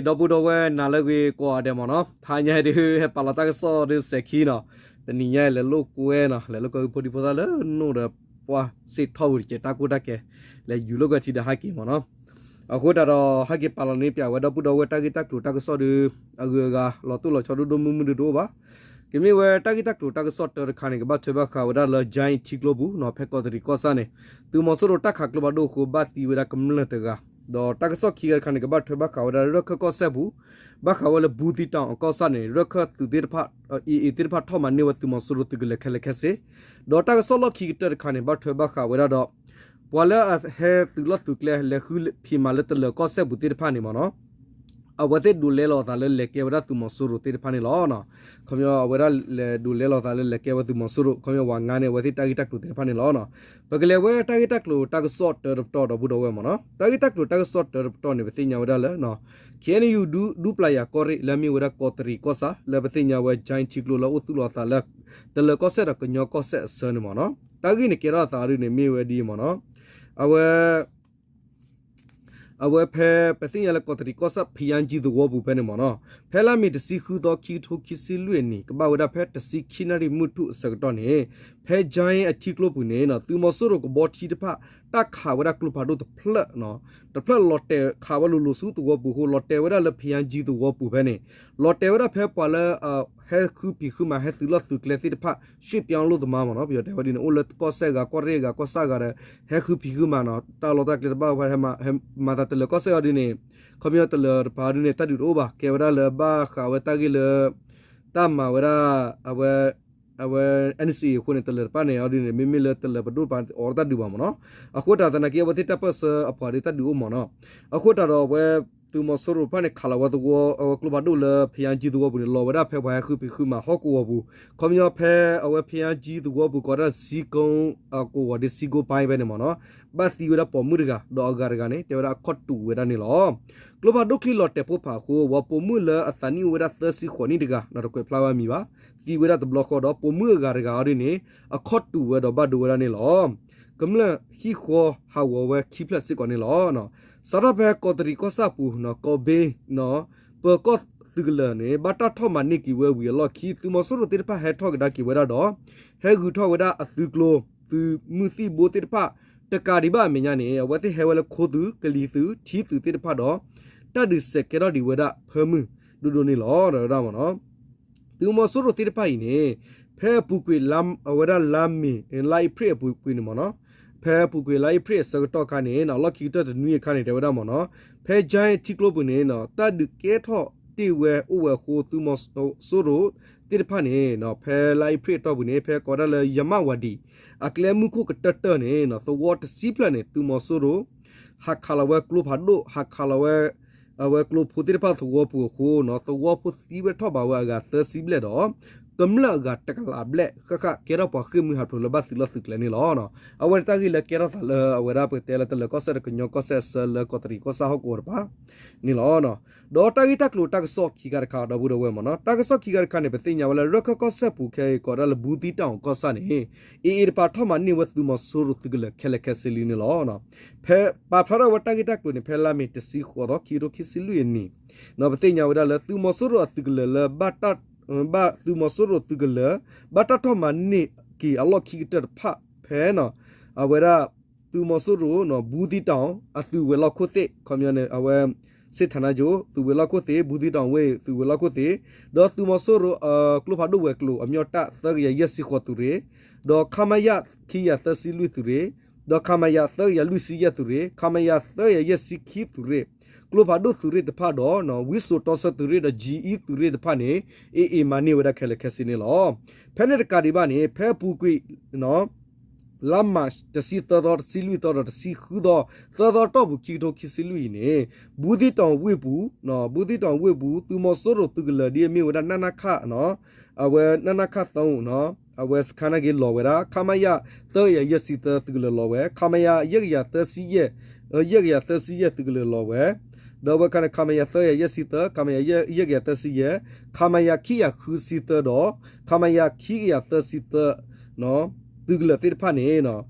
ဒီပုၢ်ဒီဝဲၢ်နၤလၢအဂ့ၤကိးဂၤဒဲးမ့ၢ်နီၤ, တဟါညါဒုး ဟဲပာ်လီၤတၢ်ကစီၣ်ဒုးစဲၤခံနီၤ, တနံၤညါအံၤလဲၤလိာ်ကွဲနီၤ, လဲၤလိာ်ကွဲဖုဖိဒံဖိသၣ်လၢနိၣ်ဒီး ပှၢ်စ့ၣ်ထီၣ်ဝံၤတကဲးတၢ်ကိၢ်တၢ်ဂီၤ, လဲၤယူၤလိာ်ကွဲထံဒီးဟဲက့ၤမ့ၢ်နီၤ. အဃိသတးဒီး ဟဲက့ၤပာ်လီၤန့ၢ်ပၠးဝဲဒီပုၢ်ဒီဝဲၢ်တၢ်ဂ့ၢ်တၢ်ကျိၤတၢ်ကစီၣ်ဒီး အဂုၤအဂၤလီၤတိၢ်လီၤဆီဒိၣ်ဒိၣ်မုၢ်မုၢ်ဒုးတအိၣ်ဘၣ်. ကမ့ၢ်ဝဲတၢ်ဂ့ၢ်တၢ်ကျိၤတၢ်ကစီၣ်တၢတခါန့ၣ် ကဘၣ်ထွဲဘၣ်ဃးဝဲဒၣ်လၢ Jaintia ထံကျိပူၤနီၤ, ဖဲကီးတရံးကီၢ်ဆၣ်န့ၣ် သုးမီၤစိရိၤတၢ်ခးကျိဖးဒိၣ်အဃိ ဘၣ်သံဝဲဒၣ်ကမျၢၢ်တဂၤ, ဒီးတၢ်ကစီၣ်ခံဂၤတခါန့ၣ် ကဘၣ်ထွဲဘၣ်ဃးဝဲဒၣ်ရၢၢ်ခၢၣ်ကီၢ်စဲၣ်ပူၤ, ဘၣ်ဃးဝဲလၢ ဘူးသံတောင် အကီၢ်ဆၣ်န့ၣ် ရၢၢ်ခၢၣ်သုးသ့ၣ်တဖၣ် AA သ့ၣ်တဖၣ်ထီၣ်မၤန့ၢ်ဝဲသုးမီၤစိရိၤသုးကလၢၤခဲလၢာ်ခဲဆ့, ဒီးတၢ်ကစီၣ်လီၢ်ခံကတၢၢ်တခါန့ၣ် ဘၣ်ထွဲဘၣ်ဃးဝဲဒၣ်ဒီး ပှၤလၢအဟဲသုးလီၢ်သုးကျဲ လဲၤဃုဖံးမၤလၢတလၢၤကီၢ်စဲၣ်ပူၤသ့ၣ်တဖၣ်န့ၣ်မ့ၢ်နီၤ, အဝဲသ့ၣ်ဒိးလဲလီၤအသးလၢလဲၤကဲဝဲဒၣ်သုးမီၤစိရိၤသ့ၣ်တဖၣ်န့ၣ်လီၤ. ခီပညီအဝဲဒၣ်လဲၤဒိးလဲလီၤအသးလၢလဲၤကဲဝဲသုးမီၤစိရိၤ, ခီပညီဝဲငါန့ၣ် အဝဲသ့ၣ်တၢ်ဂ့ၢ်တၢ်ကျိၤသ့ၣ်တဖၣ်န့ၣ်လီၤ. ပကလဲၤဝဲတၢ်ဂ့ၢ်တၢ်ကျိၤတၢ်ကစီၣ်တၢတပတီၢ်ဒီပုၢ်ဒီဝဲၢ်မ့ၢ်နီၤ, တၢ်ဂ့ၢ်တၢ်ကျိၤတၢ်ကစီၣ်တၢတပတီၢ်န့ၣ် ပသ့ၣ်ညါဝဲဒၣ်လၢ KNU ဒူပျၤယၤကီၢ်ရ့ၣ် လၢအမ့ၢ်ဝဲဒၣ်ကီးတရံးကီၢ်ဆၣ် လၢပသ့ၣ်ညါဝဲ Jaintia ထံကျိလၢအိၣ်သူၣ်လီၤအသးလၢ တလၢၤကီၢ်စဲၣ်ဒီးကညီကီၢ်စဲၣ်အဆၢန့ၣ်မ့ၢ်နီၤ, တၢ်ဂ့ၢ်န့ၣ်ကဲထီၣ်အသးဒ်န့ၣ် မ့ၢ်ဝဲဒ်အံၤမ့ၢ်နီၤ, အဝဲ အဝဲဖဲ ပသ့ၣ်ညါလၢကီးတရံးကီၢ်ဆၣ် ဖယၣ်ကၠံသဝီပူၤဖဲန့ၣ်မ့ၢ်နီၤ, ဖဲလါမ့ၤတဆံဃုသီ ခံကထိခံဆံလွံၢ်အနံၤ ကဘၣ်ဝဲဒၣ်ဖဲတဆံခံနၣ်ရံၣ်မုၢ်ထူၣ်အဆၢကတီၢ်န့ၣ် ဖဲ Jaintia အထံကျိပူၤန့ၣ် သုးမီၤစိရိၤကဘီထံတဖၣ် တၢ်ခးဝဲဒၣ်ကျိဖးဒိၣ်တဖျၢၣ် တဖျၢၣ်လီၤတဲာ်ခးဝဲလိၤလိၤဆူသဝီပူၤအဃိ လီၤတဲာ်ဝဲဒၣ်လၢဖယၣ်ကၠံသဝီပူၤဖဲန့ၣ်, လီၤတဲာ်ဝဲဒၣ်ဖဲပှၤလၢ ဟဲဃုဖံးဃုမၤ ဟဲသုးလီၢ်သုးကျဲသ့ၣ်တဖၣ် ရွှေ့ပြောင်းအလုပ်သမားမ့ၢ်နီၤ, ပယီၤတဲဝဲဒ်န့ၣ် အိၣ်လၢကီၢ်စဲၣ်ဂၤ ကီၢ်ရ့ၣ်ဂၤ ကီၢ်ဆၣ်ဂၤဒီး ဟဲဃုဖံးဃုမၤနီၤ, တၢ်လီၢ်တၢ်ကျဲတဘၣ်ဝဲ ဟဲမၤသးတလၢၤကီၢ်စဲၣ်အီၤဒ်န့ၣ်, ခီပညီတလၢၤတပၤဒ်န့ၣ် တၢ်ဒုးတအိၣ်ဘၣ်, ကဲဝဲဒၣ်လၢဘၣ်ဃးဝဲတၢ်ဂ့ၢ်လၢ တၢ်မၤဝဲဒၣ် အဝဲ အဝဲ NCA အဃိန့ၣ် တလၢၤတပၤန့ၣ်အီၤဒ်န့ၣ် မ့မ့ၢ်လၢတလၢၤပဒိၣ်တပၤအီၤတၢ်ဒုးဘၣ်မ့ၢ်နီၤ, အဃိတၢ်သနာ်က့ အဝဲသ့ၣ်တၢ်ပၢၢ်ဆၢအပှၤဒီးတၢ်ဒုးအိၣ်မ့ၢ်နီၤ, အဃိတၢ်ဒီးအဝဲ သုးမီၤစိရိၤတဖၣ်န့ၣ် ခးလီၤဝဲသဝီ အဝဲကျိဖးဒိၣ်လၢဖယၣ်ကၠံသဝီပူၤန့ၣ် လီၤဝဲဒၣ်ဖဲပှၤဟဲဃုဖံးဃုမၤဟီၣ်ကဝီၤပူၤ, ခီပညီဖဲအဝဲဖယၣ်ကၠံသဝီပူၤ ကိးဒၣ်စံကိ အကဝီၤဒီးစံကိပၢ်ဖဲန့ၣ်မ့ၢ်နီၤ, ဘၣ်သံဝဲဒၣ်ပိာ်မုၣ်တဂၤ ဒီးအဂၤတဂၤန့ၣ် တဲဝဲဒၣ်အခီၣ်တူာ်ဝဲဒၣ်န့ၣ်လီၤ. ကျိဖးဒိၣ်ချံလီၤတဲာ်ဖိဖးအဃိ ပှၤပိာ်မုၣ်လၢအသးနံၣ်အိၣ်ဝဲဒၣ်သၢဆံဃိးနံၣ်တဂၤ နီတကွဲးဖျါဝဲအမံၤဘၣ်, သံဝဲဒၣ်တဘျီဃီဒီး ပိာ်မုၣ်အဂၤတဂၤအီၤဒ်န့ၣ် အခီၣ်တူာ်ဝဲဒီးဘၣ်ဒိဝဲဒၣ်န့ၣ်လီၤ. ကမျၢၢ်ဟံၣ်ဃီဟးဂီၤဝဲခံဖျၢၣ်စ့ၢ်ကီးန့ၣ်လီၤ. စးထီၣ်ဖဲကီးတရံးကီၢ်ဆၣ်ပူၤ ကီးဘ့ ပၢၤကီၢ်သုးကလၢၤန့ၣ် ဘၣ်တၢ်ထီၣ်မၤန့ၢ်က့ၤဝဲဝံၤအလီၢ်ခံ သုးမီၤစိရိၤသ့ၣ်တဖၣ်ဟဲထီၣ်ကဒါက့ၤဝဲဒၣ်ဒီး ဟဲဂုၤထီၣ်ဝဲဒၣ်အသုးကျိၤ သုးမုၢ်သံၣ်ဘိသ့ၣ်တဖၣ် တကးဒံးဘၣ်အမဲာ်ညါန့ၣ် အဝဲသ့ၣ်ဟဲဝဲလၢခိသုး ကလံၤသုး ထံသုးသ့ၣ်တဖၣ်ဒီး တၢ်ဒုးစဲးကဲထီၣ်ဒံးဝဲဒၣ်ဖၢမုၢ်ဒိၣ်ဒိၣ်န့ၣ်လီၤ. ဒီးဝဲဒၣ်မ့ၢ်နီၤ သုးမီၤစိရိၤသ့ၣ်တဖၣ်အံၤန့ၣ် ဖဲအပူၤကွံာ်လါ အဝဲဒၣ်လါမ့ၤ လါအ့ဖြ့ၣ်အပူၤကွံာ်န့ၣ်မ့ၢ်နီၤ ဖဲအပူၤကွံာ်လါအ့ဖြ့ၣ်အဆၢကတီၢ်ခါန့ၣ် လီၢ်ခံကတၢၢ်တနွံအခါန့ၣ် တဲဝဲဒၣ်မ့ၢ်နီၤ ဖဲကၠၢထံကျိပူၤန့ၣ် တၢ်ဒုးကဲထီၣ်တ့ၢ်ဝဲအိၣ်ဝဲအဃိ သုးမီၤစိရိၤသ့ၣ်တဖၣ်န့ၣ် ဖဲလါအ့ဖြ့ၣ်အတီၢ်ပူၤန့ၣ် ဖဲကိးဒၣ်လၢယမၣ်ဝၤဒံး အကျဲမုၢ်ခိၣ်ကတၢၢ်တၢၢ်န့ၣ် သဝီတဆံဖျၢၣ်န့ၣ် သုးမီၤစိရိၤ ဟးခးလီၤဝဲကျိဖးဒိၣ် ဟးခးလီၤဝဲ အဝဲကျိဖိသ့ၣ်တဖၣ်သဝီပူၤအဃိ သဝီဖိသံဝဲထီၣ်ဘးဝဲအဂၤသၢဆံဘျဲၣ်ဒီး ကမျၢၢ်အဂၤတကလးဘျဲၣ်ဃၣ်ဃၣ် ကဲထီၣ်ပှၤဃ့ၢ်မှံဟးဖျိးလၢဘၣ်သုးလီၢ်သုးကျဲန့ၣ်လီၤ. အဝဲတၢ်ဂ့ၢ်လၢကဲထီၣ်သးလၢအဝဲဒၣ်ပကတဲလၢတလၢၤကီၢ်စဲၣ်တကညီကီၢ်စဲၣ်အဆၢလၢကီးတရံးကီၢ်ဆၣ်ဟီၣ်ကဝီၤတပၤန့ၣ်လီၤ. ဒီးတၢ်ဂ့ၢ်တၢ်ကျိၤတၢ်ကစီၣ်ခံခါတခါဒီပုၢ်ဒီဝဲၢ်မ့ၢ်နီၤ တၢ်ကစီၣ်ခံခါတခါန့ၣ် ပသ့ၣ်ညါဝဲလၢရၢၢ်ခၢၣ်ကီၢ်စဲၣ်ပူၤခဲအံၤကိးဒၣ်လၢဘူးသံးတၢ်အီၣ်ကီၢ်ဆၣ်န့ၣ် AA တပၤထီၣ်မၤန့ၢ်ဝဲသုးမီၤစိရိၤသုးကလၢၤခဲလၢာ်ခဲဆ့လံန့ၣ်လီၤ. ဖဲပာ်ဖျါထီၣ်ဝဲတၢ်ဂ့ၢ်တၢ်ကျိၤန့ၣ် ဖဲလါမ့ၤတဆံဃိးသီ ခံကထိခံဆံလွံၢ်အနံၤ ပသ့ၣ်ညါဝဲဒၣ်လၢသုးမီၤစိရိၤအသုးကလၢၤလၢ ဘၣ်သုးမီၤစိရိၤသုးကလၢၤ ဘၣ်တၢ်ထီၣ်မၤန့ၢ်က့ၤအလီၢ်ခံကတၢၢ်တဖၣ်ဖဲ အဝဲဒၣ် သုးမီၤစိရိၤ ဘူးသံးတၢ်အီၣ် အသုးဝဲၤလီၢ်ခိၣ်သ့ၣ် ခီပညီန့ၣ် အဝဲ စစ်ဌာနချုပ် သုးဝဲၤလီၢ်ခိၣ်သ့ၣ် ဘူးသံးတၢ်အီၣ်ဝ့ၢ် သုးဝဲၤလီၢ်ခိၣ်သ့ၣ် ဒီးသုးမီၤစိရိၤ ကျိဖးဒိၣ်ဝဲၤကျိၤ အမျီၣ်တၢ် သၢကယၤယဲၢ်ဆံဃိးသုးရ့ၣ် ဒီး ခမရ ခံကယၤသၢဆံလွံၢ်သုးရ့ၣ် ဒီး ခမရ သၢကယၤလွံၢ်ဆံယဲၢ်သုးရ့ၣ် ခမရ သၢကယၤယဲၢ်ဆံခံသုးရ့ၣ် ကျိဖးဒိၣ်သုးရ့ၣ်တဖၣ်ဒီး ဝံစိာ်တီဆၢသုးရ့ၣ်ဒီး GE သုးရ့ၣ်တဖၣ်န့ၣ် AA မၤန့ၢ်ဝဲဒၣ်ခဲလၢာ်ခဲဆ့န့ၣ်လီၤ. ဖဲန့ၣ်တကးဒံးဘၣ်န့ၣ် ဖဲအပူၤကွံာ် လါမး တဆံသၢသီ တဆံလွံၢ်သီဒီးတဆံဃုသီ သၢသီတီၢ်ပူၤ ခံကထိခံဆံလွံၢ်အံၤန့ၣ် ဘူးသံးတၢ်အီၣ်ဝ့ၢ်ပူၤ ဘူးသံးတၢ်အီၣ်ဝ့ၢ်ပူၤ သုးမီၤစိရိၤသုးကလၢၤဒ်အမ့ၢ်ဝဲဒၣ် နနခ အဝဲ နနခ သၢ အဝဲစခါနာ်က့ၤလီၤဝဲဒၣ် ခမရ သၢကယၤယဲၢ်ဆံသၢ သုးကလၢၤလီၤဝဲ ခမရ ယဲၢ်ကယၤသၢဆံယဲၢ် ယဲၢ်ကယၤသၢဆံယဲၢ် သုးကလၢၤလီၤဝဲ ဒီးအဝဲခါန့ၣ် ခမရ သၢကယၤယဲၢ်ဆံသၢ ခမရ ယဲၢ်ကယၤသၢဆံယဲၢ် ခမရ ခံကယၤဃုဆံသၢဒီး ခမရ ခံကယၤသၢဆံသၢ သုးကလၢၤသ့ၣ်တဖၣ်န့ၣ်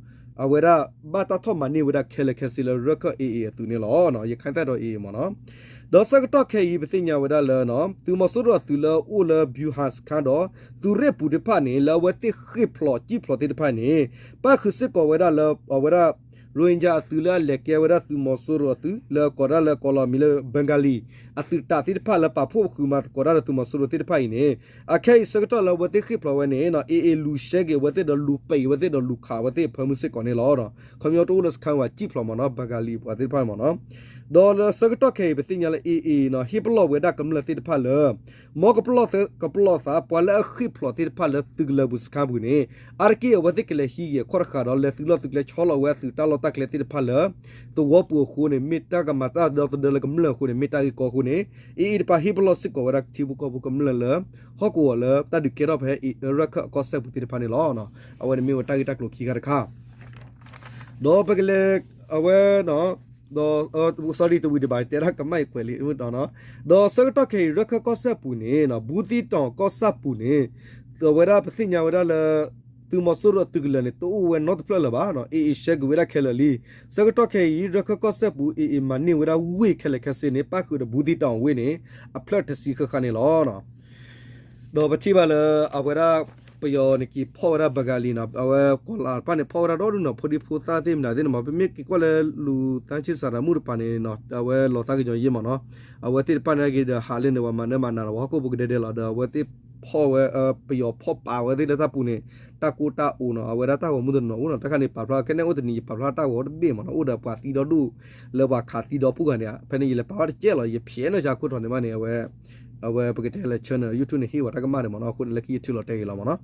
အဝဲဒၣ်ဘၣ်တၢ်ထီၣ်မၤန့ၢ်ဝဲဒၣ်ခဲလၢာ်ခဲဆ့လၢရၢၢ်ခၢၣ် AA အသုးန့ၣ်လီၤ. ရခၢၣ်သ့ၣ်ဒီး AA မ့ၢ်နီၤ ဒီးဆၢကတီၢ်ခဲအံၤ ပသ့ၣ်ညါဝဲဒၣ်လၢ သုးမီၤစိရိၤအသုးလၢအအိၣ်လၢ ဗျူဟာစခန်း ဒီး သုးရ့ၣ်ပူၤသ့ၣ်တဖၣ်န့ၣ် လၢအဝဲသ့ၣ်ဃ့ၢ်ဖျိးစံၣ်ဖျိးသ့ၣ်တဖၣ်န့ၣ် ပၣ်ဃုာ်စ့ၢ်ကီးဝဲဒၣ်လၢ အဝဲဒၣ် ရိၣ်ဟ့ၣ်ကၠၣ်အသုးလၢအလဲၤကဲဝဲဒၣ်သုးမီၤစိရိၤအသုး လၢကိးဒၣ်လၢကိးလီၤမံၤလၢ ဘင်ဂါလီ အသုးတးသ့ၣ်တဖၣ်လၢပာ်ဖှိၣ်ဃုာ်မၤသကိးတၢ်ဒီးသုးမီၤစိရိၤသ့ၣ်တဖၣ်အံၤန့ၣ် အခဲအံၤဆၢကတီၢ်လၢအဝဲသ့ၣ်ဃ့ၢ်ဖျိးဝဲန့ၣ် AA လူၤရှဲက့ၤအဝဲသ့ၣ်ဒီးလူၤပံာ်အဝဲသ့ၣ်ဒီးလူၤခးအဝဲသ့ၣ်အဖၢမုၢ်စ့ၢ်ကီးန့ၣ်လီၤ. ခီပညီတအိၣ်လၢစခန်းဝဲစံၣ်ဖျိးမ့ၢ်နီၤ ဘင်ဂါလီပှၤသ့ၣ်တဖၣ်န့ၣ်မ့ၢ်နီၤ ဒီးလၢဆၢကတီၢ်ခဲအံၤ ပသ့ၣ်ညါလၢ AA နီၤ ဟ့ၣ်ပလီၢ်ဝဲဒၣ်ကမျၢၢ်သ့ၣ်တဖၣ်လၢ မ်ကပလီၢ်သး ပှၤလၢအဃ့ၢ်ဖျိးသ့ၣ်တဖၣ်လၢသုးကလၢၤပူၤစခန်းပူၤန့ၣ် အါတက့ၢ်အဝဲသ့ၣ်ကလဲၤဟံးက့ၤအခီၣ်တဃာ်ဒီး လဲၤသုးလီၢ်သုးကျဲဆီလီၤဝဲအသုးတၢ်လီၢ်တၢ်ကျဲသ့ၣ်တဖၣ်လၢ သဝီပူၤအဃိန့ၣ် မ့ၢ်တၢ်ကမၤတၢ်ဒီသဒၢလၢကမျၢၢ်အဃိန့ၣ် မ့ၢ်တၢ်ဂ့ၢ်ကီအဃိန့ၣ် AA တပၤဟ့ၣ်ပလီၢ်စ့ၢ်ကီးဝဲဒၣ်ထံဖိကီၢ်ဖိကမျၢၢ်လၢ ဟီၣ်ကဝီၤလၢတၢ်ဒုးကဲထီၣ်ဖဲ ရခၢၣ်အကီၢ်စဲၣ်ပူၤသ့ၣ်တဖၣ်န့ၣ်လီၤ. အဝဲန့ၣ်မ့ၢ်ဝဲတၢ်ဂ့ၢ်တၢ်ကျိၤခံခါတခါ ဒီးပကလဲၤ အဝဲ ဒီး sorry တဝံၤဒံးဘၣ် တဲဒၣ်ကမၣ်အံၤကွဲးလံ ဒီးဆၢကတီၢ်ခဲအံၤ ရခၢၣ်ကီၢ်စဲၣ်ပူၤန့ၣ် ဘူးသံးတီၤကီၢ်ဆၣ်ပူၤန့ၣ် အဝဲဒၣ်ပသ့ၣ်ညါဝဲဒၣ်လၢ သုးမီၤစိရိၤအသုးကလၢၤန့ၣ် တအိၣ်ဝဲနီတဖျၢၣ်လၢၤဘၣ် AA ရှဲက့ၤဝဲဒၣ်ခဲလၢာ်လံ. ဆၢကတီၢ်ခဲအံၤ ရခၢၣ်ကီၢ်စဲၣ်ပူၤ AA မၤန့ၢ်ဝဲဒၣ်ဝ့ၢ်ခဲလၢာ်ခဲဆ့န့ၣ် ပၣ်ဃုာ်ဒီးဘူးသံးတီၤဝ့ၢ်န့ၣ် အဖျၢၣ်တဆံဃၣ်ဃၣ်န့ၣ်လီၤ. ဒီးပထံၣ်ဘၣ်လၢ အဝဲဒၣ် ပယီၤန့ၣ်က့ၤဖီၣ်ဝဲဒၣ်ဘင်ဂါလီနီၤ အဝဲကီၤလၤတဖၣ်န့ၣ် ဖီၣ်ဝဲဒၣ်ဒီဒူၣ်နီၤ ဖိဒံဖိသၣ်သ့ၣ်မနုၤသ့ၣ်န့ၣ်မး ပမ့ၢ်က့ၤကွၢ်လၢလူၤသန်းချစ်စာနာမှုတပၤန့ၣ် အဝဲလီၤသးကညီၤယ့ၢ်မးနီၤ အဝဲသ့ၣ်တဖၣ်န့ၣ်က့ၤဒီးဟးလၢန့ၣ် ပှၤမၤနၢၤမၤနၤဒီး ပှၤဟီၣ်ခိၣ်ဖိကဒဲဒဲလီၤ ဒီးအဝဲသ့ၣ်ဖီၣ်ဝဲ ပယီၤဖီၣ်ပာ်ဝဲသ့ၣ်လၢတၢ်ပူၤန့ၣ် တၢ်ကိၢ်တၢ်အိးနီၤ အဝဲဒၣ်တၢ်ဂီၤမူတနီၤအိၣ်နီၤ တခါန့ၣ်ပာ်ဖျါ ခဲန့ၣ်အိၣ်တနံၤယပာ်ဖျါတၢ်ဂီၤတဘ့ၣ်မးနီၤ အိၣ်ဒီးပှၤသံဒီဒူၣ် လၢပှၤခးသံဒီပုၢ်ဂၤန့ၣ် ဖဲန့ၣ်ယလဲၤပာ်ဖျါတကဲလီၤ ယဖျဲးနီၢ်ဆါခိၣ်ထီၣ်န့ၣ်မးန့ၣ် အဝဲ အဝဲပကတဲလၢ channel YouTube န့ၣ် ဟ့ၣ်ဝဲတၢ်ကမၣ်န့ၣ်မးနီၤ အဃိန့ၣ်လၢခံယထုးလီၤတဲာ်ဂ့ၤလီၤမးနီၤ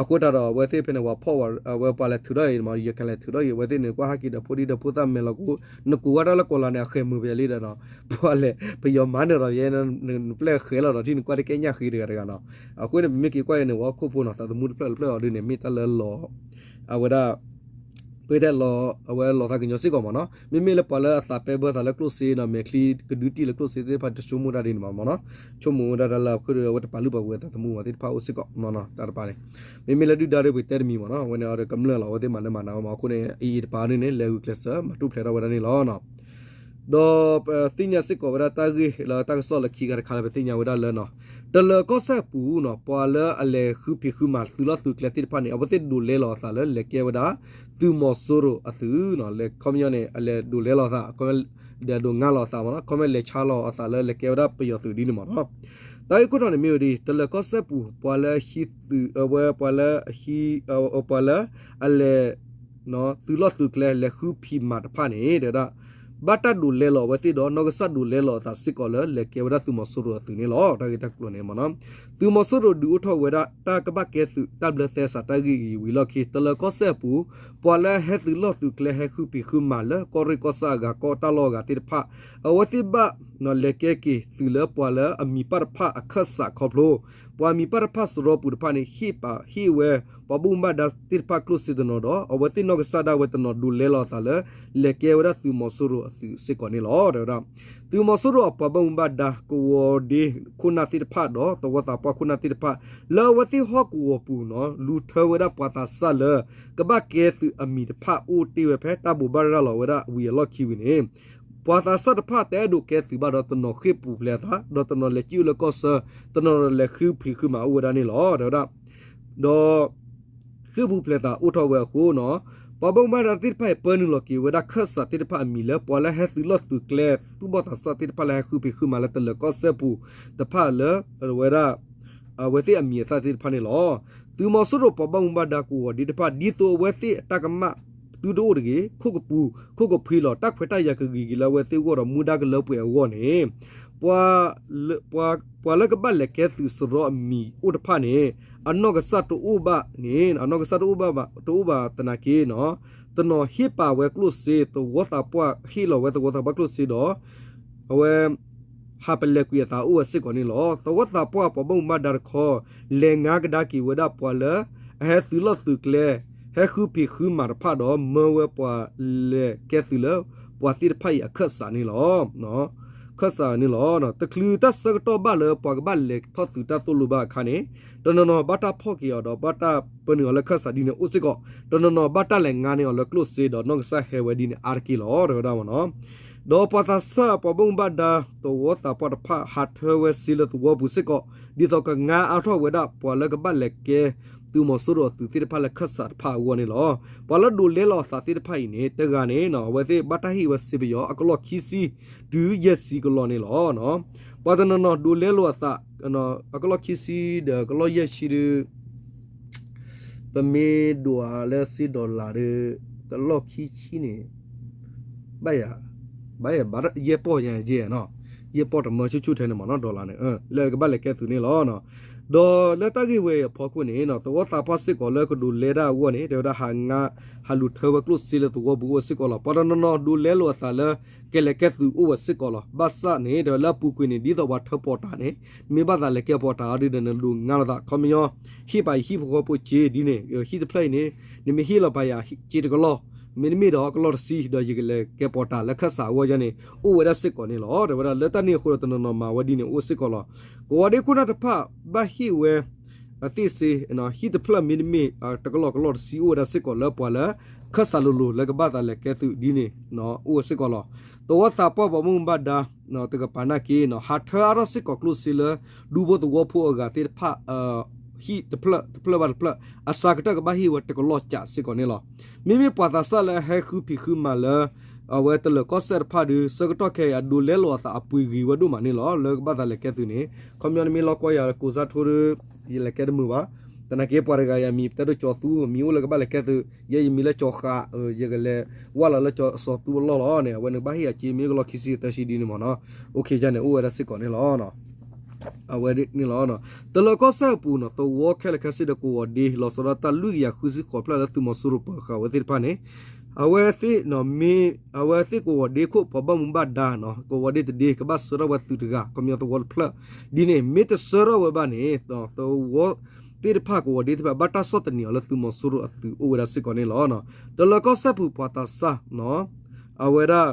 အဃိတၢ်ဒီးအဝဲသ့ၣ်ဖဲန့ၣ် ပှၤဖီၣ်ဝဲ အဝဲပှၤလဲၤထုးထီၣ်အံၤမး ယကလဲၤထုးထီၣ်အံၤ အဝဲသ့ၣ်န့ၣ် ကွၢ်ဟဲက့ၤဒီးဖိဒံဒီပုၢ်သၣ်မဲာ်လီၤကိ နကိးဝဲဒၣ်လၢကီၤလၤန့ၣ် အဃဲၤမုာ်ပယီၤလံဒီးနီၤ ပှၤလဲၤ ပယီၤမၤနၢၤဒီးယဲ နပျဲၢ်ဃဲၤလီၤဒီး ထံၣ်နကွၢ်တကဲညၣ်ဃ့တဂၤတဂၤနီၤ အဃိန့ၣ် ပမ့ၢ်က့ၤကွၢ်အံၤန့ၣ် ပှၤဟီၣ်ခိၣ်ဖိနီၤ သးသမူတဖျၢၣ်တဖျၢၣ်အီၤဒ်န့ၣ် မ့ၢ်တၢ်လၢလီၤ အဝဲဒၣ် ပတဲလီၤ အဝဲလီၤသးကညီၤစ့ၢ်ကီးမးနီၤ မ့မ့ၢ်လၢပှၤလၢအသးပဲဘၢသးလၢကျိၣ်စ့ဒီး မဲာ်ချံကဒုတံၣ်လၢကျိၣ်စ့သ့ၣ်တဖၣ် တဆိကမိၣ်တၢ်ဒ်န့ၣ်ဘၣ်မးနီၤ ဆိကမိၣ်ဝဲဒၣ်တၢ်လၢအခိၣ်ဒီး အဝဲတပာ်လုၢ်ပာ်ပှ့ၤသးသမူဝဲသ့ၣ်တဖၣ်အိၣ်စ့ၢ်ကီးမးနီၤ တၢ်တပၤန့ၣ် မ့မ့ၢ်လၢဒုၣ်ဒါဒီးပတဲတမံၤမးနီၤ အဝဲန့ၣ်အီၤဒီးကမျၢၢ်လီၤ အဝဲသ့ၣ်မၤနၢၤမၤနၤဝဲမး အဃိန့ၣ် AA တပၤဒ်န့ၣ် လဲၤဂုာ်ကျဲးစၢး မၤတူၢ်ဖျဲးထီၣ်ဝဲဒၣ်န့ၣ်လီၤ. ဒီးပသ့ၣ်ညါစ့ၢ်ကီးဝဲဒၣ်တၢ်ဂ့ၢ်လၢတၢ်ကစီၣ်လၢခံခါတခါလၢပသ့ၣ်ညါဝဲဒၣ်လၢ တလၢၤကီၢ်စဲၣ်ပူၤနီၤ ပှၤလၢအလဲၤဃုဖံးဃုမၤသုးလီၢ်သုးကျဲသ့ၣ်တဖၣ်န့ၣ် အဝဲသ့ၣ်ဒိးလဲလီၤအသးလၢလဲၤကဲဝဲဒၣ် သုးမီၤစိရိၤအသုးနီၤ လဲၤခီပညီန့ၣ် အလဲၤဒိးလဲလီၤအသး ခီပညီ လဲၤဒိးငါလီၤအသးမးနီၤ ခီပညီလဲၤဆါလီၤအသးလၢလဲၤကဲဝဲဒၣ်ပယီၤသုးဒ်န့ၣ်မးနီၤ တၢ်ဂ့ၢ်ခိၣ်တီန့ၣ်မ့ၢ်ဝဲဒ် တလၢၤကီၢ်စဲၣ်ပူၤ ပှၤလၢအဟံးသုး အဝဲ ပှၤလၢအဟံး ပှၤလၢအလဲၤ သုးလီၢ်သုးကျဲ လဲၤဃုဖံးမၤတဖၣ်န့ၣ် တဲဝဲဒၣ် ဘၣ်တၢ်ဒိးလဲလီၤအဝဲသ့ၣ်ဒီး နီၢ်ကစၢ်ဒိးလဲလီၤအသးစ့ၢ်ကီးလၢ လဲၤကဲဝဲဒၣ်သုးမီၤစိရိၤအသုးန့ၣ်လီၤ. တၢ်ဂ့ၢ်တၢ်ကျိၤန့ၣ်မးနီၤ သုးမီၤစိရိၤဒုးအိၣ်ထီၣ်ဝဲဒၣ် တၢ်ကဘၣ်ကဲသုးတၢ်ဘျၢသဲစးတၢ်ဂ့ၢ်အံၤဝံၤလီၢ်ခံ တလၢၤကီၢ်စဲၣ်အပူၤ ပှၤလၢအဟဲသုးလီၢ်သုးကျဲ ဟဲဃုဖံးဃုမၤလၢကီၢ်ရ့ၣ်ကီၢ်ဆၣ်အဂၤ ကီၢ်တၢ်လီၢ်အဂၤသ့ၣ်တဖၣ် အဝဲသ့ၣ်ဘၣ် လဲၤကဲက့ၤသုးလၢပှၤလၢအမံၤပၢ်တဖၣ်အခၢၣ်စးခီဖျိ ပှၤမံၤပၢ်တဖၣ်စရီပူၤတဖၣ်န့ၣ် ဟ့ၣ်ပာ်ဟ့ၣ်ဝဲ ပှၤဘၣ်မူဘၣ်ဒါသ့ၣ်တဖၣ်ကျိၣ်စ့တနီၤဒီး အဝဲသ့ၣ်နီၢ်ကစၢ်ဒၣ်ဝဲတနီၤဒိးလဲလီၤအသးလၢ လဲၤကဲဝဲဒၣ်သုးမီၤစိရိၤအသုးစ့ၢ်ကီးန့ၣ်လီၤ. တဲဝဲဒၣ် သုးမီၤစိရိၤအပှၤဘၣ်မူဘၣ်ဒါကဝီၤဒ့ခိၣ်နၢ်သ့ၣ်တဖၣ်ဒီး သဝီသးပှၢ်ခိၣ်နၢ်သ့ၣ်တဖၣ် လၢအဝဲသ့ၣ်ဟီၣ်ကဝီၤပူၤနီၤ လူၤထၢဝဲဒၣ်ပှၤသးစၢ်လၢ ကဘၣ်ကဲသုးအမံၤတဖၣ်အိၣ်တ့ၢ်ဝဲဖဲတၢ်ဘိးဘၣ်ရၤလီၤဝဲဒၣ်ဝံၤအလီၢ်ခံဝံၤန့ၣ် ပှၤသးစၢ်တဖၣ်တအဲၣ်ဒိးကဲသုးဘၣ်ဒီးတနီၤဃ့ၢ်ပူၤဖျဲးအသး ဒီးတနီၤလဲၤစံၣ်အိၣ်လၢကီၢ်ဆၢ တနီၤလဲၤဃုဖံးဃုမၤအိၣ်ဝဲဒၣ်န့ၣ်လီၤ. တဲဝဲဒၣ် ဒီး ဃ့ၢ်ပူၤဖျဲးသးအိၣ်ထီၣ်ဝဲအဃိနီၤ ပှၤဘၣ်မူဘၣ်ဒါသ့ၣ်တဖၣ်အံၤ ပၢနုာ်လီၤက့ၤဝဲဒၣ်ခၢၣ်စးသ့ၣ်တဖၣ်အမံၤလၢ ပှၤလၢဟဲသုးလီၢ်သုးကျဲ သူၣ်ဘီၣ်သးစၢ်သ့ၣ်တဖၣ်လၢဟဲဃုဖံးဃုမၤလၢတလၢၤကီၢ်စဲၣ်ပူၤတဖၣ်လၢ အဝဲဒၣ် အဝဲသ့ၣ်အမံၤအသၣ်သ့ၣ်တဖၣ်န့ၣ်လီၤ. သုးမီၤစိရိၤပှၤဘၣ်မူဘၣ်ဒါကဝီၤဒ့တဖၣ် ဒ်သိးအဝဲသ့ၣ်အတၢ်ကမၣ် သုတအိၣ်တဂ့ၤ ခိၣ်ကပူၤ ခိၣ်ကဖှံလီၤ တၢ်ခွဲးတၢ်ယာ်ကဂ့ၤက့ၤလၢအဝဲသ့ၣ်အဂီၢ်ဒီးမူဒါကလၢပှဲၤအဂီၢ်န့ၣ် ပှၤလၢကဘၣ်လဲၤကဲသုးစရီအမံၤအိၣ်တဖၣ်န့ၣ် အနီၢ်ကစၢ်တအိၣ်ဘၣ်န့ၣ် အနီၢ်ကစၢ်တအိၣ်ဘၣ် တအိၣ်ဘၣ်သနာ်က့နီၤ တနီၤဟ့ၣ်ပာ်ဝဲကျိၣ်စ့ သဝီသးပှၢ်ဟ့ၣ်လီၤဝဲသဝီသးပှၢ်ကျိၣ်စ့ဒီး အဝဲ ဟးပလဲၤကွံာ်အသးအိၣ်ဝဲစ့ၢ်ကီးန့ၣ်လီၤ. သဝီသးပှၢ်ပှၤဘၣ်မူဘၣ်ဒါတခီ လဲၤငါကဒါက့ၤဝဲဒၣ်ပှၤလၢ အဟဲသုးလီၢ်သုးကျဲ ဟဲဃုဖံးဃုမၤတဖၣ်ဒီး မၢဝဲပှၤလဲၤကဲသုးလၢ ပှၤသ့ၣ်တဖၣ်အံၤအခၢၣ်စးန့ၣ်လီၤ. ခၢၣ်စးန့ၣ်လီၤ. တချုးတၢ်ဆၢကတီၢ်ဘၣ်လၢပှၤကဘၣ်လဲၤထီၣ်သုးတၢ်သိၣ်လိဘၣ်အခါန့ၣ် တနီၤနီၤဘၣ်တၢ်ဖီၣ်က့ၤအီၤဒီး ဘၣ်တၢ်ပၢနုာ်အီၤလၢခၢၣ်စးဒ်န့ၣ်အိၣ်စ့ၢ်ကီး တနီၤနီၤဘၣ်တၢ်လဲၤငါန့ၢ်အီၤလၢကျိၣ်စ့ဒီးနီၢ်ကစၢ်ဟဲဝဲဒ်န့ၣ်အါတက့ၢ်လီၤ တဲဝဲဒၣ်မ့ၢ်နီၤ. ဒီးပှၤသးစၢ်ပှၤဘၣ်မူဘၣ်ဒါ သဝီသးပှၢ်တဖၣ် ဟးထၢဝဲစ့လၢသဝီပူၤစ့ၢ်ကီး ဒ်သိးကငါအါထီၣ်ဝဲဒၣ် ပှၤလၢကဘၣ်လဲၤကဲသုးမီၤစိရိၤအသုးသ့ၣ်တဖၣ်လၢခၢၣ်စးတဖၣ်အဂီၢ်န့ၣ်လီၤ. ပှၤလၢဒိးလဲလိာ်အသးသ့ၣ်တဖၣ်အံၤန့ၣ် တဂၤန့ၣ် အဝဲသ့ၣ်ဘၣ်တၢ်ဟ့ၣ်ဝဲစ့ပယီၤ အကလီၢ်ခံဆံ တုၤယဲၢ်ဆံကလီၢ်န့ၣ်လီၤ. ပှၤတနီၤနီၤဒိးလဲလိာ်အသး အကလီၢ်ခံဆံဒီးကလီၢ်ယဲၢ်ဆံဒီး ပမ့ၢ်ဒိးအါလၢစ့ဒီလၣ်ဒီး ကလီၢ်ခံဆံန့ၣ် ဘၣ်ယၤ ဘၣ်ယၤ ဘၣ်ယဲၢ်ပီၢ်ညါယဲၢ်နီၤ, ယဲၢ်ပီၢ်တမၢဆူၣ်ဆူၣ်ထဲန့ၣ်မ့ၢ်နီၤ ဒီလၣ်န့ၣ် လၢကဘၣ်လဲၤကဲသုးန့ၣ်လီၤ. ဒီးလၢတၢ်ဂ့ၢ်ဝဲအံၤအဖီခိၣ်န့ၣ် သဝီသးပှၢ်စ့ၢ်ကီးလၢကဒိးလဲဒၣ်အဂီၢ်န့ၣ် တဲဝဲဒၣ်ဟးငါ ဟးလူၤထၢဝဲကျိၣ်စ့လၢသဝီပူၤအိၣ်စ့ၢ်ကီးလီၤ. ပှၤတနီၤနီၤဒိးလဲလိာ်အသးလၢ ကလဲၤကဲသုးအိၣ်ဝဲစ့ၢ်ကီးလီၤ. ဘၣ်ဆၣ်န့ၣ် တဲဝဲလၢအပူၤကွံာ်န့ၣ် ဒ်သိးပှၤထၢပီးတၢ်န့ၣ် နမ့ၢ်ဘၣ်သးလဲၤကဲပီးတၢ်အီၤဒုးဒီး နဒိးငါလိာ်သး ခီပညီ ဟ့ၣ်ပှၤယဟံၣ်ဖိဃီဖိစ့ဒ်န့ၣ် ဟံၣ်တဖျၢၣ်အံၤန့ၣ် နမ့ၢ်ဟ့ၣ်လီၤပှၤယၤစ့တကလီၢ် မ့တမ့ၢ်ဒီးကလီၢ်တဆံ ဒီးယကလဲၤကဲပီးတၢ်လၢခၢၣ်စးအဂီၢ်ယါန့ၣ် အိၣ်ဝဲဒၣ်စ့ၢ်ကီးန့ၣ်လီၤ. တဲဝဲဒၣ်လၢတၢ်န့ၣ်အဃိဒီးတနီၤနီၤမၤဝဲဒ်န့ၣ်အိၣ်စ့ၢ်ကီးလီၤ. ကဝီၤဒ့ခိၣ်နၢ်တဖၣ်ဘၣ်ဟ့ၣ်ဝဲ အသ့ၣ်စ့ ဟံၣ်တဖျၢၣ်မ့တမ့ၢ် တကလီၢ်ကလီၢ်တဆံအိၣ်ဝဲဒၣ်စ့ၢ်ကီးလၢပှၤလၢ ခၢၣ်စးလိၤလိၤလၢကဘၣ်သးလဲၤကဲသုးဒ်န့ၣ် အိၣ်ဝဲစ့ၢ်ကီးလီၤ. သဝီသးပှၢ်ပှၤဘၣ်မူဘၣ်ဒါ တကပၤနာ်က့ ဟးထၢအါထီၣ်စ့ၢ်ကီးကျိၣ်စ့လၢ ဒူဖိသဝီဖိအဂၤသ့ၣ်တဖၣ် ဟံၣ်တဖျၢၣ်တဖျၢၣ်ဘၣ်တဖျၢၣ် အစှၤကတၢၢ်ကဘၣ်ဟ့ၣ်ဝဲတကလီၢ်ကးစ့ၢ်ကီးန့ၣ်လီၤ. မ့မ့ၢ်ပှၤသးစၢ်လၢအဟဲဃုဖံးဃုမၤလၢ အဝဲတလၢၤကီၢ်စဲၣ်တဖၣ်ဒီး ဆၢကတီၢ်ခဲအံၤအဒိးလဲလိာ်အသးအပှ့ၤဂ့ၤဝဲဒိၣ်မးန့ၣ်လီၤ. လၢကဘၣ်သးလဲၤကဲသုးန့ၣ် ခီပညီနမ့ၢ်လီၢ်ကီၢ်ယၤကိးစၢ်ထိဒီး ယလဲၤကဲတမုာ်ဘၣ်. သနာ်က့ပှၤတဂၤအံၤအမံၤပတဲဒိၣ်ကၠီၤသူ မံၤအိၣ်လၢကဘၣ်လဲၤကဲသုး ယဲယမံၤလၢကၠီၤဃး ယကလဲၤဝၢ်လီၤလၢကၠီၤစီၤသူအလီၢ်လီၤန့ၣ် အဝဲန့ၣ်ကဘၣ်ဟ့ၣ်အစ့မ့ၢ်ကလီၢ်ခံဆံသၢဆံဒ်န့ၣ်မ့ၢ်နီၤ. အိၣ်ခ့ယါန့ၣ် အိၣ်ဝဲဒၣ်စ့ၢ်ကီးန့ၣ်လီၤ. အဝဲန့ၣ်လီၤ. တလၢၤကီၢ်စဲၣ်အပူၤနီၤ သဝီခဲလၢာ်ခဲဆ့ဒီးကဝီၤဒ့ လီၤဆီဒၣ်တၢ်လွံၢ်ကယၤဃုဆံဃိးဖျၢၣ်လၢသုးမီၤစိရိၤပၢၤဃာ်ဝဲသ့ၣ်တဖၣ်န့ၣ် အဝဲသ့ၣ် အဝဲသ့ၣ်ကဝီၤဒ့ခိၣ်ပှၤဘၣ်မူဘၣ်ဒါနီၤ ကဝီၤဒ့တဒ့ ကဘၣ်ဆှၢထီၣ်ဝဲသုးတဂၤ ခီပညီသဝီတဖျၢၣ် ဒ်န့ၣ် မ့ၢ်တဆှၢထီၣ်ဝဲဘၣ်န့ၣ် သဝီသ့ၣ်တဖၣ် ကဝီၤဒ့သ့ၣ်တဖၣ် ဘၣ်တၢ်ဆီၣ်သနံးအီၤလၢသုးမီၤစိရိၤအသုးအိၣ်ဝဲဒၣ်စ့ၢ်ကီးန့ၣ်လီၤ. တလၢၤကီၢ်စဲၣ်ပူၤပှၤသးစၢ် အဝဲဒၣ်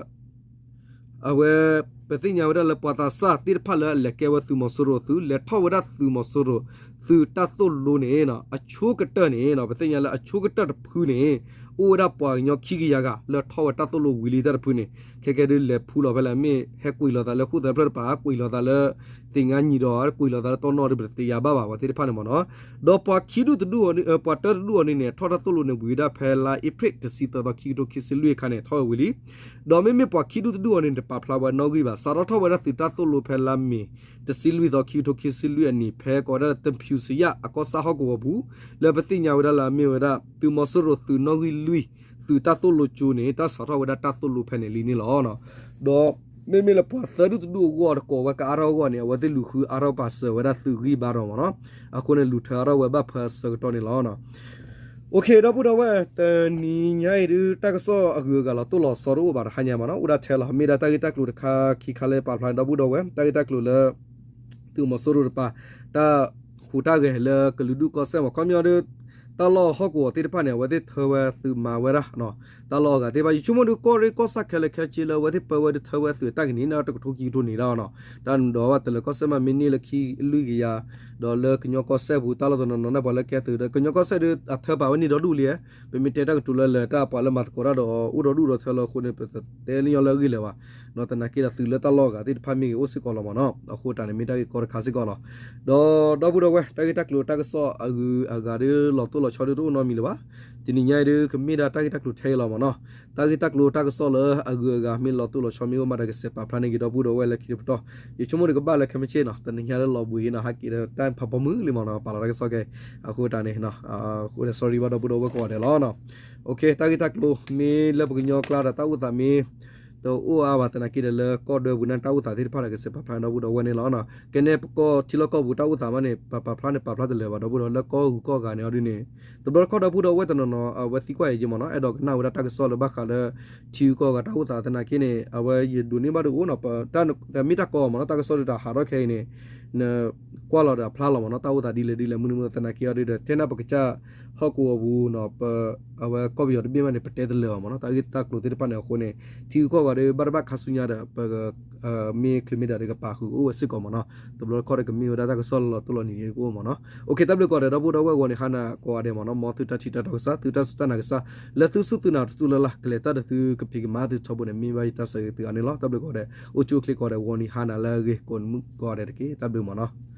အဝဲ ပသ့ၣ်ညါဝဲဒၣ်လၢပှၤသးစၢ်သ့ၣ်တဖၣ်လၢအလဲၤကဲဝဲသုးမီၤစိရိၤအသုး လဲၤထီၣ်ဝဲဒၣ်သုးမီၤစိရိၤ သုးတၢ်သိၣ်လိန့ၣ် အဆိကတၢၢ်န့ၣ် ပသ့ၣ်ညါလၢအဆိကတၢၢ်တဖုန့ၣ် အိၣ်ဝဲဒၣ်ပှၤကညီခံကယၤဂၤ လၢထီၣ်ဝဲတၢ်သိၣ်လိဝံၤလံတၢ်တဖုန့ၣ် ခဲကဲဒုးလဲၤဖူလီၤဖဲလဲၣ် မ့ၢ်ဟဲကွံာ်လီၤသးလၢဃိၣ်သၢဖျၢၣ်တပၤ ကွံာ်လီၤသးလၢ သ့ၣ်ငါနံၤဒီး ကွံာ်လီၤသးလၢတီနီၣ်ဒီး ပတသ့ၣ်ညါဘၣ်ဘၣ် ပှၤသ့ၣ်တဖၣ်န့ၣ်မ့ၢ်နီၤ. ဒီးပှၤခံဒူၣ်တဒူၣ် ပှၤတၢတဒူၣ်အီၤန့ၣ်န့ၣ် ထီၣ်တၢ်သိၣ်လိန့ၣ်ဝံၤဒၣ်ဖဲလါအ့ဖြ့ၣ်တဆံသၢသီ ခံကထိခံဆံလွံၢ်အခါန့ၣ် ထီၣ်ဝဲဝံၤလံ. ဒီးမ့မ့ၢ်ပှၤခံဒူၣ်တဒူၣ်အီၤန့ၣ် တပာ်ဖျါဝဲနီၣ်ဂံၢ်ဘၣ် စးထီၣ်ထီၣ်ဝဲဒၣ်သုးတၢ်သိၣ်လိဖဲလါမ့ၤ တဆံလွံၢ်သီ ခံကထိခံဆံလွံၢ်အနံၤ ဖဲကိးဝဲဒၣ် သဖၠူစယၣ် အကီၢ်ဆၣ်ဟီၣ်ကဝီၤပူၤ လၢပသ့ၣ်ညါဝဲဒၣ်လၢအမ့ၢ်ဝဲဒၣ် သုးမီၤစိရိၤသုးနီၣ်ဂံၢ်လွံၢ် သုးတၢ်သိၣ်လိကၠိန့ၣ် တၢ်စးထီၣ်ဝဲဒၣ်တၢ်သိၣ်လိဖဲန့ၣ်လံန့ၣ်လီၤ. ဒီးမ့မ့ၢ်လၢပှၤသၢဒူၣ်တဒူၣ်အဂီၢ် တကိးဝဲကအါထီၣ်အဂီၢ်န့ၣ် အဝဲသ့ၣ်လူၤဃုအါထီၣ်ပာ်စၢၤဝဲဒၣ်သုးဂံၢ်ဘါဒီးမ့ၢ်နီၤ. အဃိန့ၣ် လူၤထၢအါထီၣ်ဝဲဘၣ်ဖဲအဆၢကတီၢ်န့ၣ်လီၤ. ဒီပုၢ်ဒီဝဲၢ် တနံၤညါအံၤဒုး တၢ်ကစီၣ်အဂုၤအဂၤလီၤတိၢ်လီၤဆီတအိၣ်ဘၣ်တဟါညါမ့ၢ်နီၤ အိၣ်ဒၣ်ထဲလီၤ မ့ၢ်ဒၣ်တၢ်ဂ့ၢ်တၢ်ကျိၤတခါခံခါလၢပာ်ဖျါန့ၣ် ဒီပုၢ်ဒီဝဲၢ် တၢ်ဂ့ၢ်တၢ်ကျိၤလၢ သုးမီၤစိရိၤတပၤ တၢ်ဟူးတၢ်ဂဲၤလၢကလုာ်ဒူၣ်ကီၢ်စဲၣ်မ့ၢ် ခီပညီဒီး တၢ်လီၢ်ဟီၣ်ကဝီၤသ့ၣ်တဖၣ်န့ၣ် အဝဲသ့ၣ်ထၢဝဲသုးမၤဝဲဒၣ် တၢ်လီၢ်အဂၤသ့ၣ်တဖၣ် ယဆိကမိၣ်ဒီး ကီၢ်ရ့ၣ်ကီၢ်ဆၣ်ခဲလၢာ်ခဲဆ့လၢအဝဲသ့ၣ်ပၢဝဲဒၣ်ထၢဝဲသုးတၢ်ကန့ၣ် တကထိခံကထိန့ၣ်ဒၣ်နီၤ တၢ်ဒီးဘၣ်တလၢၤကီၢ်စဲၣ်မး မ့ၢ်န့ၢ်လၢခံလွံၢ်ကယၤ ဒီးလၢကညီကီၢ်စဲၣ်ပူၤ တၢ်လီၢ်တနီၤနီၤန့ၣ် ပှၤလၢကဲသုးဒီး ကညီကီၢ်စဲၣ်ဒီး အထၢပာ်ဝဲန့ၢ်ဒီဒူၣ်လံ ပမ့ၢ်တဲတၢ်ကတိၤလၢလၢတၢ်ပှၤလၢမၤသကိးတၢ်ဒီးအိၣ်ဒီဒူၣ်ဒီထၢလၢအဃိန့ၣ် ပတဲလၢညီလၢအဂ့ၢ်လၢၤဘၣ် သနာ်က့ဒီးသုးလၢတၢ်လီၢ်အဂၤသ့ၣ်တဖၣ်မ့ၢ်ဂ့ၤအိၣ်စ့ၢ်ကီးလီၤမ့ၢ်နီၤ အဃိတၢ်န့ၣ်မ့ၢ်တၢ်ဂ့ၢ်ကီတခါစ့ၢ်ကီးလီၤ. ဒီးဒီပုၢ်ဒီဝဲၢ် တၢ်ဂ့ၢ်တၢ်ကျိၤတၢ်ကစီၣ်အဂုၤအဂၤဒီးလီၤတိၢ်လီၤဆီဒီးတအိၣ်နီတမံၤလၢၤဘၣ်. တနံၤညါအံၤဒုး ကမ့ၢ်ဒၣ်တၢ်ဂ့ၢ်တၢ်ကျိၤထဲအံၤလီၤမ့ၢ်နီၤ တၢ်ဂ့ၢ်တၢ်ကျိၤတၢ်ကစီၣ်လၢအဂုၤအဂၤမ့ၢ်လီၤတိၢ်လီၤဆီမ့ၢ်အိၣ်မးဒီးကစဲးပာ်ဖျါန့ၢ်က့ၤဒီပုၢ်ဒီဝဲၢ်လၢခံတပတီၢ် ယဆိကမိၣ်ဒီးကဘၣ်လၢခဲမုၢ်ဆ့ၣ်နီၤ တနံၤညါလၢလီၤဘှံးနီၤ ဟးက့ၤဒီးတၢ်ဖးဖီမုၢ်လံမ့ၢ်နီၤ ပာ်လီၤတၢ်ကစီၣ်ခဲအံၤ အဃိတၢ်န့ၣ် အဃိန့ၣ် sorry ဘၣ်ဒီပုၢ်ဒီဝဲၢ်ကိးဂၤဒဲးလီၤ. တၢ်ဂ့ၢ်တၢ်ကျိၤမ့ၢ်လၢပကညီကျါဒီးတၢ်အိၣ်သးမ့ၢ် တအိၣ်အါဘၣ်သနာ်က့ဒီးလၢကီၢ်ဒွဲပူၤန့ၣ် တၢ်အိၣ်သးသ့ၣ်တဖၣ်ဒီးကစဲးပာ်ဖျါဒီပုၢ်ဒီဝဲၢ်န့ၣ်လီၤ. ကဲန့ၣ်ပကီၢ်ထံလီၢ်ကီၢ်ပူၤတၢ်အိၣ်သးမးန့ၣ် ပပာ်ဖျါန့ၣ်ပာ်ဖျါတလၢာ်ဘၣ်ဒီပုၢ်ဒီဝဲၢ်လၢကီၢ်ဂုၤကီၢ်ဂၤန့ၣ်အီၤဒ်န့ၣ် တဘျီတခီၣ်ဒီပုၢ်ဒီဝဲၢ်တနီၤနီၤ အဝဲသံကွၢ်အံၤက့မ့ၢ်နီၤ အဲၣ်ဒိးကနၣ်ဝဲဒၣ်တၢ်ကစီၣ်လၢဘၣ်ဃးလၢ ထံဂုၤကီၢ်ဂၤတၢ်အိၣ်သးသနာ်က့န့ၣ် အဝဲယဒိးန့ၢ်ဘၣ်ဒုးအိၣ်နီၤ တၢ်မ့ၢ်တၢ်ကီမ့ၢ်နီၤ တၢ်ကစီၣ်ဒုးတၢ်ဟးထီၣ်ခဲအံၤန့ၣ် နကွၢ်လီၤဒီးအဖျါလီၤမ့ၢ်နီၤ, တၢ်အိၣ်သးဒ်လဲၣ်ဒ်လဲၣ် မနုၤမနုၤသနာ်က့အီၤဒီး ထဲနၢ်ပကစၢ်ဟီၣ်ကဝီၤပူၤနီၤ, ပ အဝဲကီၢ်ပယီၤတဘ့ၣ်မးန့ၣ် ပတဲတလၢာ်အီၤမ့ၢ်နီၤ, တၢ်ဂ့ၢ်တၢ်ကျိၤသ့ၣ်တဖၣ်န့ၣ်အဃိန့ၣ် ထံဂုၤကီၢ်ဂၤဒီး ဘၣ်တဘၣ်ခါဆူညါဒီး ပ မ့ၢ်ချုးမ့ၢ်ဒၣ်ဒီးကပာ်ဃုာ်အိၣ်ဝဲစ့ၢ်ကီးမ့ၢ်နီၤ, တဘျီတခီၣ်ဒီးကမ့ၢ်ဝဲဒၣ်တၢ်ကစီၣ်လီၤလီၤတိၢ်လီၤနံၤကအိၣ်မ့ၢ်နီၤ. အိၣ်ခ့ တၢ်ဘျုးကိးဂၤဒဲး ဒီပုၢ်ဒီဝဲၢ်ဂီၤန့ၣ်ဟါနၤကိးဂၤဒဲးမ့ၢ်နီၤ, မ်သုတၢ်ထံၣ်တၢ်တီကစၢ် သုတၢ်စူၢ်တၢ်နာ်ကစၢ် လၢသုစူၢ်သုနာ်တစူၢ်လၢ်လၢ် ကလဲၤတၢ်ဒီးသုကဖံးကမၤသုထီဘိန့ၣ် မ့ၢ်ဘၣ်ယတၢ်ဆၢဂ့ၤသုအါန့ၣ်လီၤ. တၢ်ဘျုးကိးဂၤဒဲး အိၣ်ဆူၣ်အိၣ်ချ့ကိးဂၤဒဲး ဂီၤနံၤဟါနၤလၢအဂ့ၤကိးမုၢ်ကိးဂၤဒဲးတက့ၢ်. တၢ်ဘျုးမ့ၢ်နီၤ.